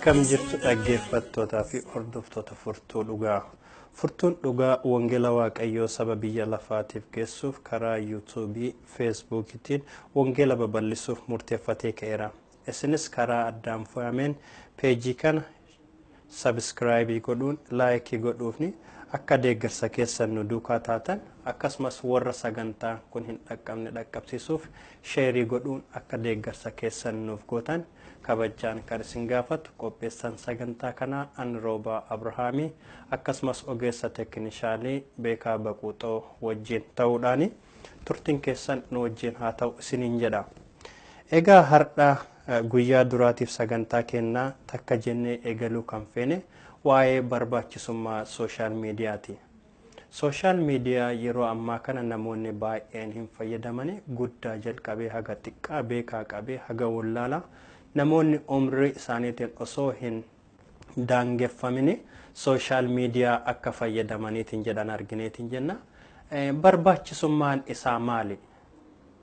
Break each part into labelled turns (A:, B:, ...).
A: Akkam jirtu dhaggeeffattootaa fi hordoftoota Furtuu Dhugaa. Furtuun Dhugaa wangeela Waaqayyoo saba biyya lafaatiif geessuuf karaa Yuutuubii, Feesbuukiitiin wangeela babal'isuuf murteeffatee ka'eera. Isinis karaa addaan fo'ameen peejii kana sabiskiraayibii godhuun, laayikii godhuufni akka deeggarsa keessan nu duukaa taatan, akkasumas warra sagantaan kun hin dhaqqabne dhaqqabsiisuuf sheerii godhuun akka deeggarsa keessan nuuf gootan kabajaan kan isin gaafatu qopheessaan sagantaa kanaa an Roobaa Abrahaamii, akkasumas ogeessa teeknishaalii Beekaa Baquuxoo wajjin ta'uudhaani turtiin keessan nu wajjin haa ta'u isiniin jedha. Egaa har'a guyyaa duraatiif sagantaa kennaa takka jennee eegaluu kan feene waa'ee barbaachisummaa sooshaal miidiyaati. Sooshaal miidiyaa yeroo ammaa kana namoonni baay'een hin fayyadamani, guddaa jalqabee haga xiqqaa, beekaa qabee haga wallaalaa, namoonni umrii isaaniitiin osoo hin daangeffamini sooshaal miidiyaa akka fayyadamaniitiin jedhan argineetiin jenna. Barbaachisummaan isaa maali?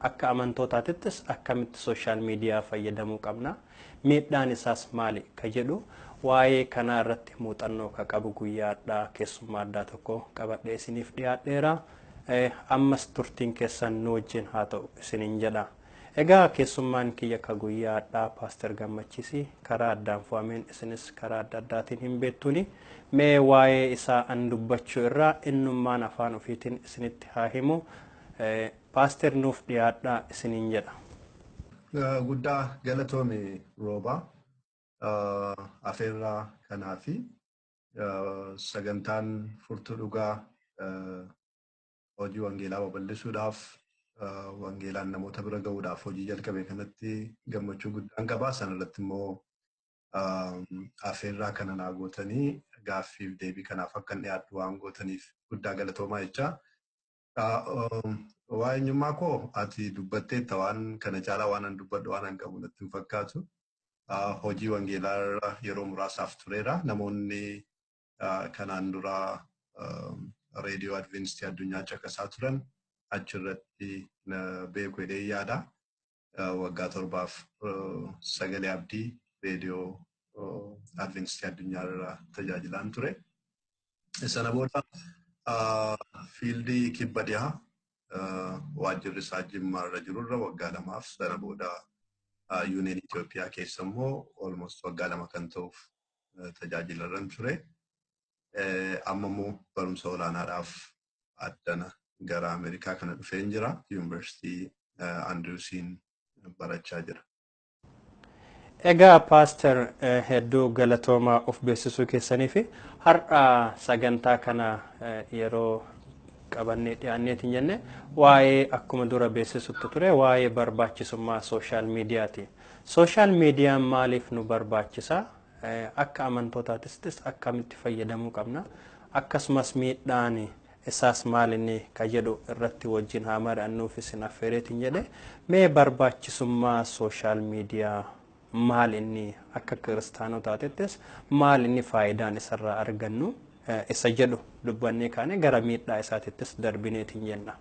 A: Akka amantootaatittis akkamitti sooshaal miidiyaa fayyadamuu qabna? Miidhaan isaas maali? Ka jedhu waa'ee kanaa irratti muuxannoo ka qabu guyyaa addaa keessummaa addaa tokko qabadhee isiniif dhiyaadheera. Ammas turtiin keessan nu wajjin haa ta'u isiniin jedha. Egaa keessummaan kiyya ka guyyaa addaa Paaster Gammachiisii karaa addaan fo'ameen isinis karaa adda addaatiin hin beektuuni. Mee waa'ee isaa an dubbachuu irraa innummaan afaan ofiitiin isinitti haa himu. Paaster, nuuf dhiyaadhaa isiniin jedha.
B: Guddaa galatoomi, Roobaa, afeerraa kanaa fi sagantaan Furtuu Dhugaa hojii wangeelaa babal'isuudhaaf, wangeelaan namoota bira gahuudhaaf hojii jalqabe kanatti gammachuu guddaan qaba. Sanarratti immoo afeerraa kana naa gootanii gaaffiif deebii kanaaf akka dhiyaadhu waan gootaniif guddaa galatoomaa jecha. Waa eenyummaa koo ati dubbatteetta, waan kana caalaa waan an dubbadhu waan an qabu natti hin fakkaatu. Hojii wangeelaa irra yeroo muraasaaf tureera. Namoonni kanaan dura Reediyoo Adventistii Addunyaa caqasaa turan achirratti beeku jedhee yaada. Waggaa 7f Sagalee Abdii Reediyoo Adventistii Addunyaa irra tajaajilaan ture. Sana booda fiildii kibba dhihaa waajjirri isaa Jimmaa irra jirurra waggaa 2f, sana booda Yuuniyen Itoophiyaa keessa immoo almost waggaa 2 kan ta'uuf tajaajila irra ture. Amma immoo barumsa olaanaadhaaf addana gara Ameerikaa kana dhufeen jira. Yuunivarsiitii Andrewsiin barachaa jira.
A: Egaa Paaster, hedduu galatoomaa of beeksisuu keessanii fi har'a sagantaa kana yeroo qabannee dhiyaanneetiin jenne waa'ee akkuma dura beeksisutti ture waa'ee barbaachisummaa sooshaal miidiyaati. Sooshaal miidiyaan maaliif nu barbaachisa? Akka amantootaatis akkamitti fayyadamuu qabna? Akkasumas miidhaan isaas maalinni ka jedhu irratti wajjin haa mari'annuuf isin affeereetiin jedhe. Mee barbaachisummaa sooshaal miidiyaa maal inni, akka kiristaanotaatittis maal inni faayidaan isarraa argannu isa jedhu dubbannee kaane gara miidhaa isaatittis darbineetiin jenna.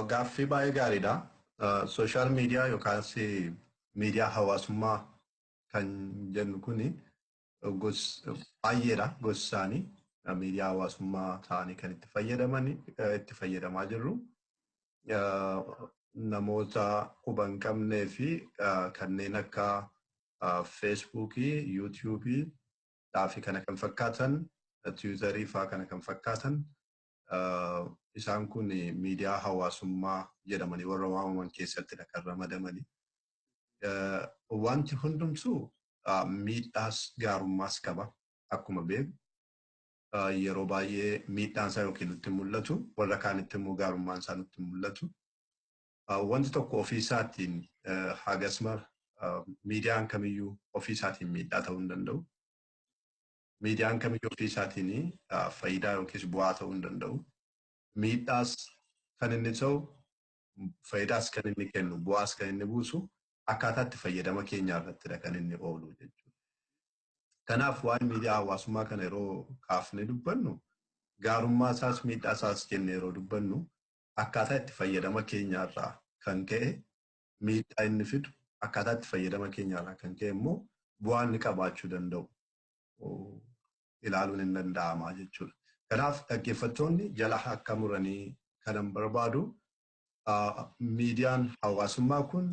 B: Gaaffii baay'ee gaariidha. Sooshaal miidiyaa yookaas miidiyaa hawaasummaa kan jennu kuni baay'eedha gosi isaanii. Miidiyaa hawaasummaa ta'anii kan itti fayyadaman itti fayyadamaa jirru. Namoota quba hin qabnee fi kanneen akka Feesbuukii, Yuutuubii fi kana kan fakkaatan, Tiwiitarii fa'aa kana kan fakkaatan, isaan kun miidiyaa hawaasummaa jedhamanii warra waamaman keessattidha kan ramadamanii. Wanti hundumtuu miidhaas gaarummaas qaba akkuma beeku. Yeroo baay'ee miidhaan isaa yookiin nutti mul'atu, warra kaanitti immoo gaarummaan isaa nutti mul'atu. Wanti tokko ofii isaatiin hagas mara miidiyaan kamiyyuu ofii isaatiin miidhaa ta'uu hin danda'u. Miidiyaan kamiyyuu ofii isaatiin faayidaa yookiis bu'aa ta'uu hin danda'u. Miidhaas kan inni ta'u, faayidaas kan inni kennu, bu'aas kan inni buusu akkaataa itti fayyadama keenyaa irrattidha kan inni oolu jechuudha. Kanaaf waa'ee miidiyaa hawaasummaa kana yeroo kaafnee dubbannu, gaarummaa isaas miidhaa isaas jennee yeroo dubbannu, akkaataa itti fayyadama keenyaarraa kan ka'e miidhaa inni fidu, akkaataa itti fayyadama keenyaarraa kan ka'e immoo bu'aa inni qabaachuu danda'u ilaaluun hin danda'ama jechuudha. Kanaaf dhaggeeffattoonni jala akka muranii kanan barbaadu miidiyaan hawaasummaa kun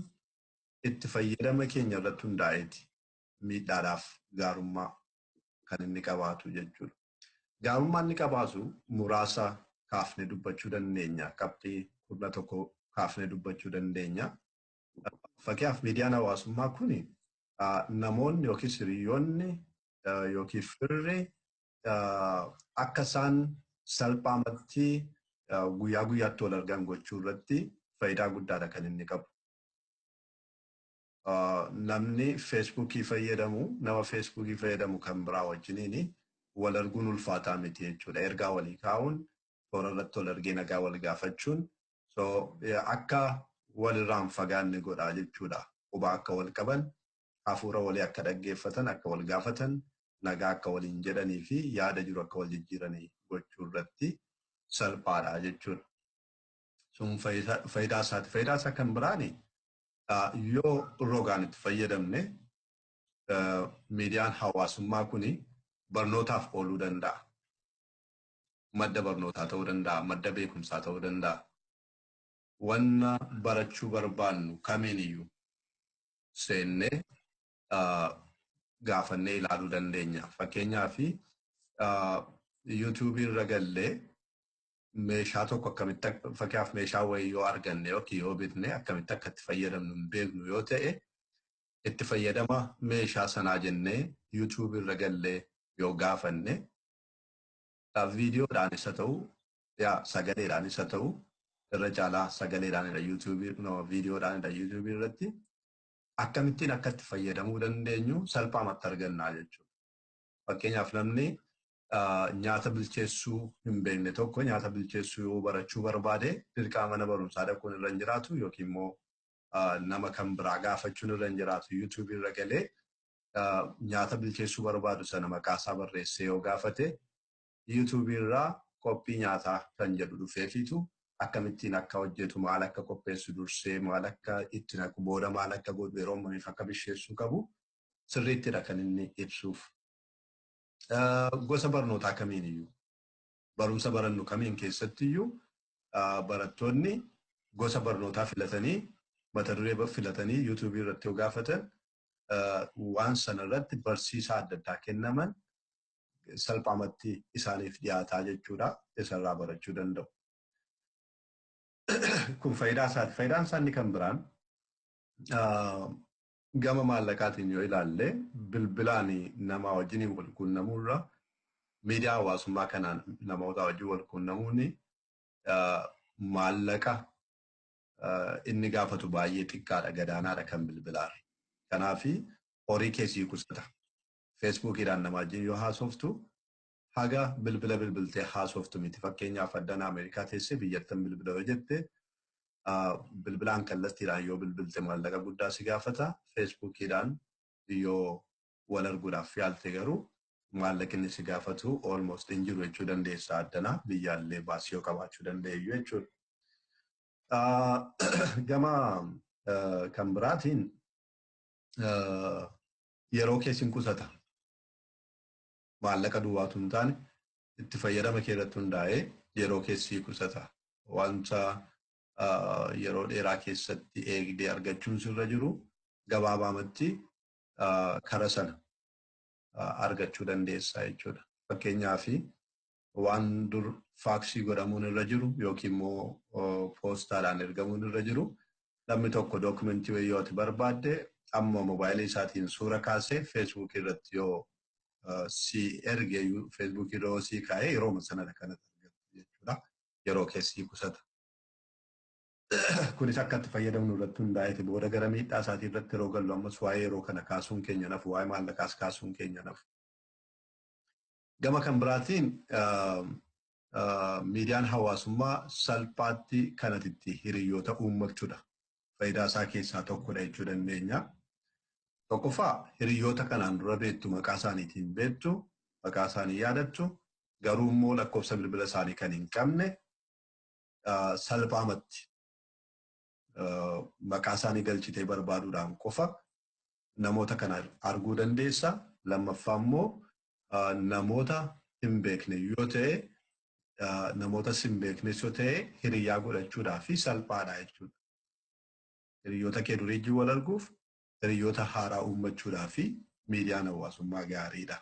B: itti fayyadama keenya irratti hundaa'eeti miidhaadhaaf gaarummaa kan inni qabaatu jechuudha. Gaarummaa inni qabaatu muraasa kaafnee dubbachuu dandeenya. Qabxii 11 kaafnee dubbachuu dandeenya. Fakkeenyaaf miidiyaan hawaasummaa kun namoonni yookiis hiriyoonni yookiin firri akka isaan salphaamatti guyyaa guyyaatti wal argan gochuu irratti faayidaa guddaadha kan inni qabu. Namni feesbuukii fayyadamu nama feesbuukii fayyadamu kan biraa wajjiniin wal arguun ulfaataa miti jechuudha. Ergaa walii kaa'uun, toora irratti wal argee nagaa wal gaafachuun akka walirraa hin fagaanne godhaa jechuudha. Quba akka wal qaban, hafuura walii akka dhaggeeffatan, akka wal gaafatan, nagaa akka waliin jedhanii fi yaada jiru akka wal jijjiiranii gochuu irratti salphaadha jechuudha. Sun faayidaa isaati. Faayidaa isaa kan biraani yoo rogaan itti fayyadamne miidiyaan hawaasummaa kun barnootaaf ooluu danda'a. Madda barnootaa ta'uu danda'a. Madda beekumsaa ta'uu danda'a. Wanna barachuu barbaannu kamiiniyyuu seennee gaafannee ilaaluu dandeenya. Fakkeenyaaf yuutuubii irra gallee meeshaa tokko akkamitti fakkeenyaaf meeshaa wayii yoo arganne yookiin yoo bitne akkamitti akka itti fayyadamnu hin beeknu yoo ta'e itti fayyadama meeshaa sanaa jennee yuutuubii irra gallee yoo gaafanne viidiyoodhaan isa ta'u sagaleedhaan isa ta'u irra caalaa sagaleedhaanidha yuutuubii viidiyoodhaanidha yuutuubii irratti akkamittiin akka itti fayyadamuu dandeenyu salphaamatti argannaa jechuudha. Fakkeenyaaf namni nyaata bilcheessuu hin beekne tokko nyaata bilcheessuu yoo barachuu barbaade dirqama mana barumsaa dhaquun irra hin jiraatu yookiin immoo nama kan biraa gaafachuun irra hin jiraatu yuutuubii irra galee nyaata bilcheessuu barbaadu sana maqaasaa barreessee yoo gaafate yuutuubii irraa qophii nyaataa kan jedhu dhufeefiitu akkamittiin akka hojjetu maal akka qopheessu dursee maal akka itti naqu booda maal akka godhu yeroo ammamiif akka bilcheessuu qabu sirriittidha kan inni ibsuuf. Gosa barnootaa kamiiniyyuu barumsa barannu kamiin keessattiyyuu barattoonni gosa barnootaa filatanii mata duree filatanii yuutuubii irratti yoo gaafatan waan sana irratti barsiisaa adda addaa kennaman salphaamatti isaaniif dhiyaataa jechuudha. Isarraa barachuu danda'u. Kun faayidaa isaati. Faayidaan isaa inni kan biraan gama maallaqaatiin yoo ilaalle bilbilaan nama wajjin wal quunnamuurra miidiyaa hawaasummaa kanaan namoota wajjin wal quunnamuun maallaqa inni gaafatu baay'ee xiqqaadha gadaanaadha kan bilbilaarra. Kanaaf horii keessii qusata. Feesbuukiidhaan nama wajjin yoo haasoftu haga bilbila bilbiltee haasoftu miti. Fakkeenyaaf addana Ameerikaa teessee biyyattan bilbila yoo jette bilbilaan kallattiidhaan yoo bilbilte maallaqa guddaa si gaafata. Feesbuukiidhaan yoo wal arguudhaaf yaalte garuu maallaqni si gaafatu almost hin jiru jechuu dandeessa addana biyyaallee baasii yoo qabaachuu danda'eyyuu jechuudha. Gama kan biraatiin yeroo keessin qusata. Maallaqa duwwaatu hin taane itti fayyadama kee irratti hundaa'ee yeroo keessii qusata. Wanta yeroo dheeraa keessatti eegdee argachuun sirra jiru gabaabaamatti kara sana argachuu dandeessa jechuudha. Fakkeenyaaf waan dur faaksii godhamuun irra jiru yookiin immoo poostaadhaan ergamuun irra jiru namni tokko dookumentii wayii yoo ati barbaadde amma moobaayilii isaatiin suura kaasee feesbuukii irratti yoo si erge feesbuukii irra yoo si kaa'e yeroo sanadha kanatti argattu jechuudha. Yeroo keessii qusata. Kunis akka itti fayyadamnu irratti hundaa'eeti booda gara miidhaa isaatii irratti yeroo gallu ammas waa'ee yeroo kana kaasuun keenya nafu waa'ee maallaqaas kaasuun keenya nafu. Gama kan biraatiin miidiyaan hawaasummaa salphaatti kanatti itti hiriyoota uummachuudha. Faayidaa isaa keessaa tokkodha jechuu dandeenya. Tokkoffaa hiriyoota kanaan dura beektu maqaa isaaniitiin beektu maqaa isaanii yaadattu garuu immoo lakkoofsa bilbila isaanii kan hin qabne salphaamatti maqaa isaanii galchitee barbaaduudhaan qofa namoota kana arguu dandeessa. Lammaffaa immoo namoota hin beekne yoo ta'e, namoota hin beeknes yoo ta'e, hiriyaa godhachuudhaa fi salphaadha jechuudha. Hiriyoota kee durii wajjin wal arguuf, hiriyoota haaraa uummachuudhaa fi miidiyaan hawaasummaa gaariidha.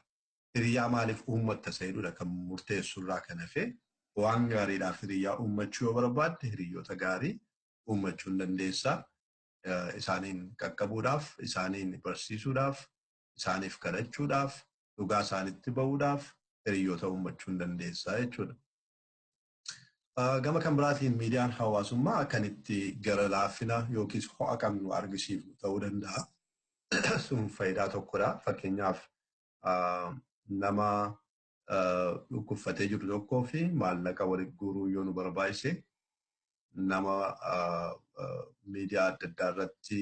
B: Hiriyaa maaliif uummatta isa jedhudha kan murteessurraa kan hafe, waan gaariidhaaf hiriyaa uummachuu yoo barbaadde hiriyoota gaarii uummachuu hin dandeessa. Isaaniin qaqqabuudhaaf, isaaniin barsiisuudhaaf, isaaniif kadhachuudhaaf, dhugaa isaanitti bahuudhaaf hiriyoota uummachuu hin dandeessa jechuudha. Gama kan biraatiin miidiyaan hawaasummaa kan itti gara laafina yookiis ho'a qabnu argisiifnu ta'uu danda'a. Sun faayidaa tokkodha. Fakkeenyaaf, nama dhukkubfatee jiru tokkoo fi maallaqa walitti guuruu yoo nu barbaachise, nama miidiyaa adda addaa irratti,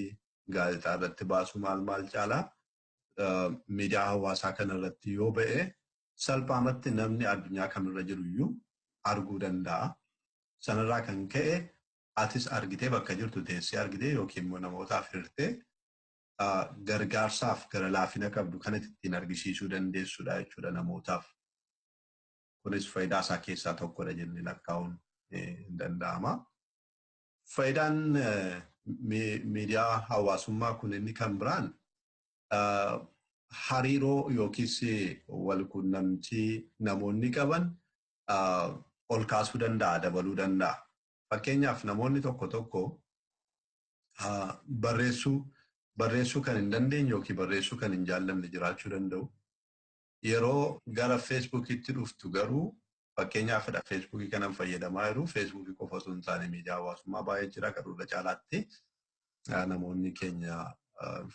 B: gaazexaa irratti baasuu maal maal caalaa, miidiyaa hawaasaa kana irratti yoo ba'e salphaamatti namni addunyaa kamirra jiru iyyuu arguu danda'a. Sanarraa kan ka'e atis argitee, bakka jirtu teessee argitee yookiin immoo namootaaf hirtee, gargaarsaaf gara laafina qabdu kan ittiin argisiisuu dandeessudha jechuudha namootaaf. Kunis faayidaa isaa keessaa tokkodha jennee lakkaa'uun hin danda'ama. Faayidaan miidiyaa hawaasummaa kun inni kan biraan hariiroo yookiis walquunnamtii namoonni qaban ol kaasuu danda'a, dabaluu danda'a. Fakkeenyaaf, namoonni tokko tokko barreessuu kan hin dandeenye yookiin barreessuu kan hin jaallanne jiraachuu danda'u. Yeroo gara Feesbuukiitti dhuftu garuu, fakkeenyaafidha, Feesbuukii kanan fayyadamaa jiru, Feesbuukii qofa osoo hin taane miidiyaa hawaasummaa baay'ee jira, garuu irra caalaatti namoonni keenya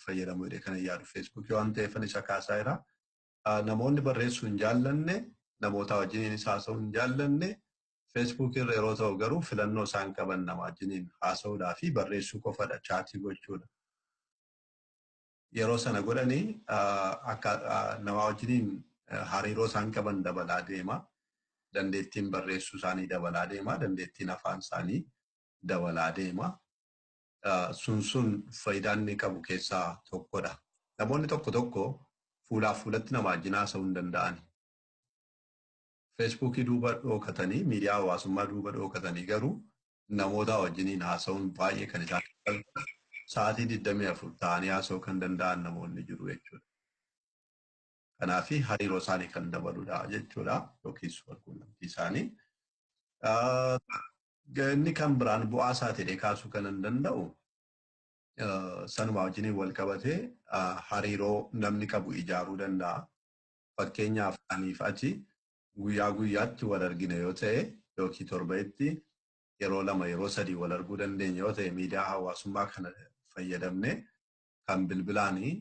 B: fayyadamu jedhee kan yaadu Feesbuukii waan ta'eef isa kaasaa jira. Namoonni barreessuu hin jaallanne, namoota wajjiniinis haasa'uu hin jaallanne, Feesbuukii irra yeroo ta'u garuu filannoo isaan qaban nama wajjiniin haasa'uudhaa fi barreessuu qofadha, chat gochuudha. Yeroo sana godhanii akka nama wajjiniin hariiroo isaan qaban dabalaa deema. Dandeettiin barreessuu isaanii dabalaa deema. Dandeettiin afaan isaanii dabalaa deema. Sun faayidaa inni qabu keessaa tokkodha. Namoonni tokko tokko fuulaaf fuulatti nama wajjin haasa'uu hin danda'an. Feesbuukii duuba dhokatanii, miidiyaa hawaasummaa duuba dhokatanii garuu namoota wajjiniin haasa'uun baay'ee kan isaan, sa'aatii 24 ta'anii haasa'uu kan danda'an namoonni jiru jechuudha. Kanaaf hariiroo isaanii kan dabaludha jechuudha, yookiis walquunnamtii isaanii. Inni kan biraan bu'aa isaa ta'ee kaasuu kan hin danda'u, sanuma wajjiniin wal qabatee hariiroo namni qabu ijaaruu danda'a. Fakkeenyaaf, aniif ati guyyaa guyyaatti wal argina yoo ta'e, yookiin torbeetti yeroo lama, yeroo sadii wal arguu dandeenya yoo ta'e, miidiyaa hawaasummaa kana fayyadamne, kan bilbilaanii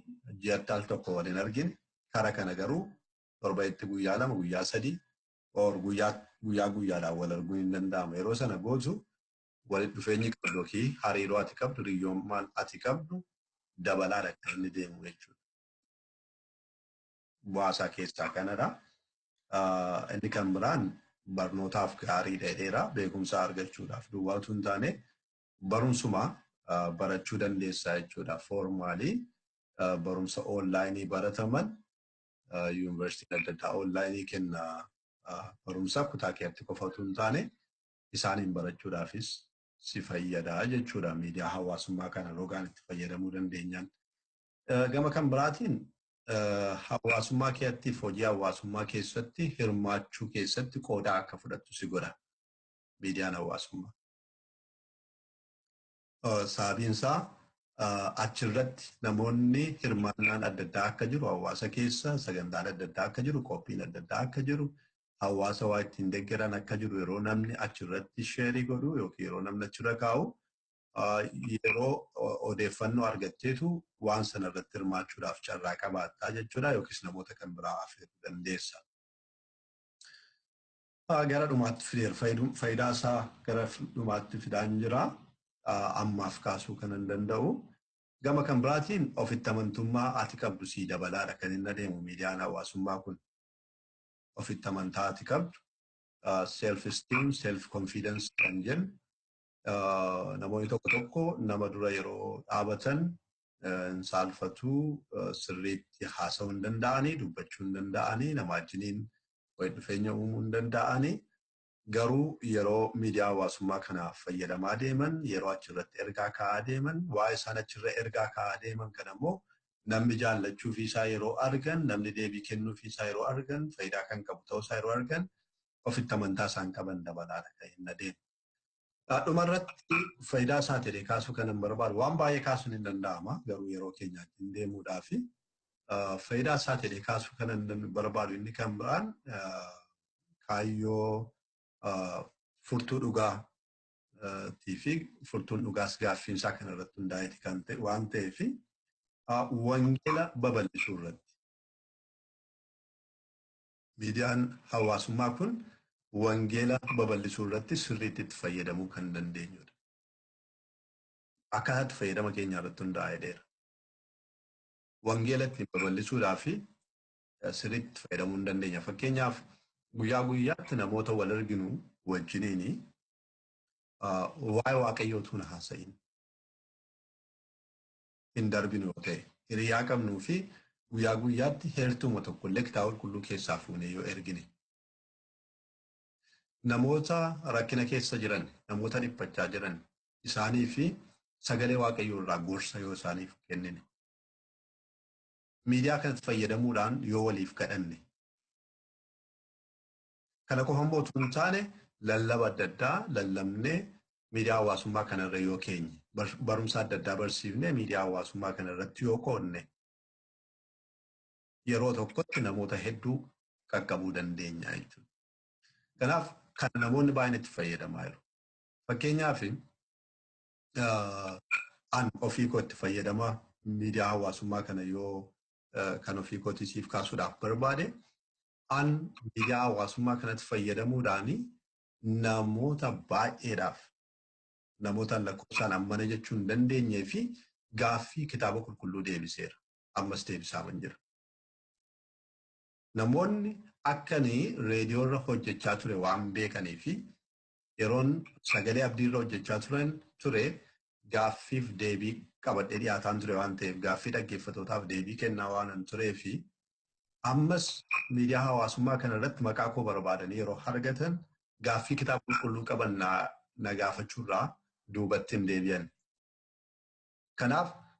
B: ji'atti al tokko wal hin argine, kara kana garuu torbeetti guyyaa 2, guyyaa 3 or guyyaa guyyaa guyyaadhaan wal arguun hin danda'ama. Yeroo sana gootu walitti dhufeenyi qabdu yookiin hariiroo ati qabdu, hiriyyummaan ati qabdu dabalaadha kan inni deemu jechuudha. Bu'aa isaa keessaa kanadha. Inni kan biraan barnootaaf gaarii dheeraa, beekumsa argachuudhaaf duwwaa utuu hin taane barumsuma barachuu dandeessa jechuudha. Formal barumsa online barataman, yuunivarsiitiin adda addaa online kenna barumsa, kutaa keessatti qofa utuu hin taane isaaniin barachuudhaafis si fayyada jechuudha, miidiyaa hawaasummaa kana rogaan itti fayyadamuu dandeenyaan. Gama kan biraatiin hawaasummaa keessatti, hojii hawaasummaa keessatti hirmaachuu keessatti qooda akka fudhattu si godha miidiyaan hawaasummaa. Sababiin isaa achirratti namoonni hirmaannaan adda addaa akka jiru, hawaasa keessa sagantaan adda addaa akka jiru, qophiin adda addaa akka jiru, hawaasa waa ittiin deeggaran akka jiru yeroo namni achirratti share godhu yookiin yeroo namni achirra kaa'u, yeroo odeeffannoo argatteetu waan sana irratti hirmaachuudhaaf carraa qabaattaa jechuudha, yookiis namoota kan biraa affeeruu dandeessa. Gara dhumaatti fideera. Faayidaa isaa gara dhumaatti fidaan jira. Ammaaf kaasuu kan hin danda'u. Gama kan biraatiin ofitti amantummaa ati qabdu sii dabalaadha kan inni adeemu miidiyaan hawaasummaa kun. Ofitti amantaa ati qabdu, self esteem, self confidence kan jennu, namoonni tokko tokko nama dura yeroo dhaabatan Hin saalfatu, sirriitti haasa'uu hin danda'anii, dubbachuu hin danda'anii, nama wajjiniin walitti dhufeenya uumuu hin danda'anii. Garuu yeroo miidiyaa hawaasummaa kana fayyadamaa deeman, yeroo achirratti ergaa kaa'aa deeman, waa'ee isaan achirra ergaa kaa'aa deeman kana immoo namni jaallachuu fi isaa yeroo argan, namni deebii kennuu fi isaa yeroo argan, faayidaa kan qabu ta'uu isaa yeroo argan, ofitti amantaa isaan qaban dabalaadha kan inni adeemu. Dhumarratti faayidaa isaa ta'e kaasuu kan hin barbaadu waan baay'ee kaasuun hin danda'ama garuu yeroo keenya hin deemuudhaafi faayidaa isaa ta'e kaasuu kan hin barbaadu inni kan biraan kaayyoo furtuu dhugaatii fi furtuun dhugaas gaaffiinsaa kan irratti hundaa'eeti kan ta'e waan ta'eef wangeela babal'isuu irratti. Miidiyaan hawaasummaa kun wangeela babal'isuu irratti sirriitti itti fayyadamuu kan dandeenyudha. Akkaataa itti fayyadama keenya irratti hundaa'ee dheera. Wangeela ittiin babal'isuudhaa fi sirriitti itti fayyadamuu hin dandeenya. Fakkeenyaaf guyyaa guyyaatti namoota wal arginu wajjiniin waa'ee Waaqayyoo utuu hin haasa'in hin darbinu yoo ta'e hiriyaa qabnuu fi guyyaa guyyaatti heertuma tokkollee kitaaba qulqulluu keessaa fuunee yoo ergine. Namoota rakkina keessa jiran, namoota dhiphachaa jiran isaanii fi sagalee Waaqayyoo irraa gorsa yoo isaaniif kennine. Miidiyaa kanatti fayyadamuudhaan yoo waliif kadhanne. Kana qofa immoo utuu hin taane lallaba adda addaa lallabnee miidiyaa hawaasummaa kanarra yoo keenye, barumsa adda addaa barsiifnee miidiyaa hawaasummaa kanarratti yoo qoodne yeroo tokkotti namoota hedduu qaqqabuu dandeenya jechuudha. Kanaaf kan namoonni baay'een itti fayyadamaa jiru. Fakkeenyaaf an ofii koo itti fayyadama miidiyaa hawaasummaa kana yoo kan ofii kootii siif kaasuudhaaf barbaade an miidiyaa hawaasummaa kanatti fayyadamuudhaan namoota baay'eedhaaf namoota lakkoofsaan ammana jechuu hin dandeenyee fi gaaffii kitaaba qulqulluu deebiseera. Ammas deebisaa jira. Namoonni akkanii reediyoorra hojjechaa ture waan beekanii fi yeroon sagalee abdiirra hojjechaa ture gaaffiif deebii qabadhee dhiyaataan ture waan ta'eef gaaffii dhaggeeffatootaaf deebii kennaa waan turee fi ammas miidiyaa hawaasummaa kanarratti maqaa koo barbaadanii yeroo argatan gaaffii kitaaba qulqulluu qaban na gaafachuurraa duubatti hin deebi'an. Kanaaf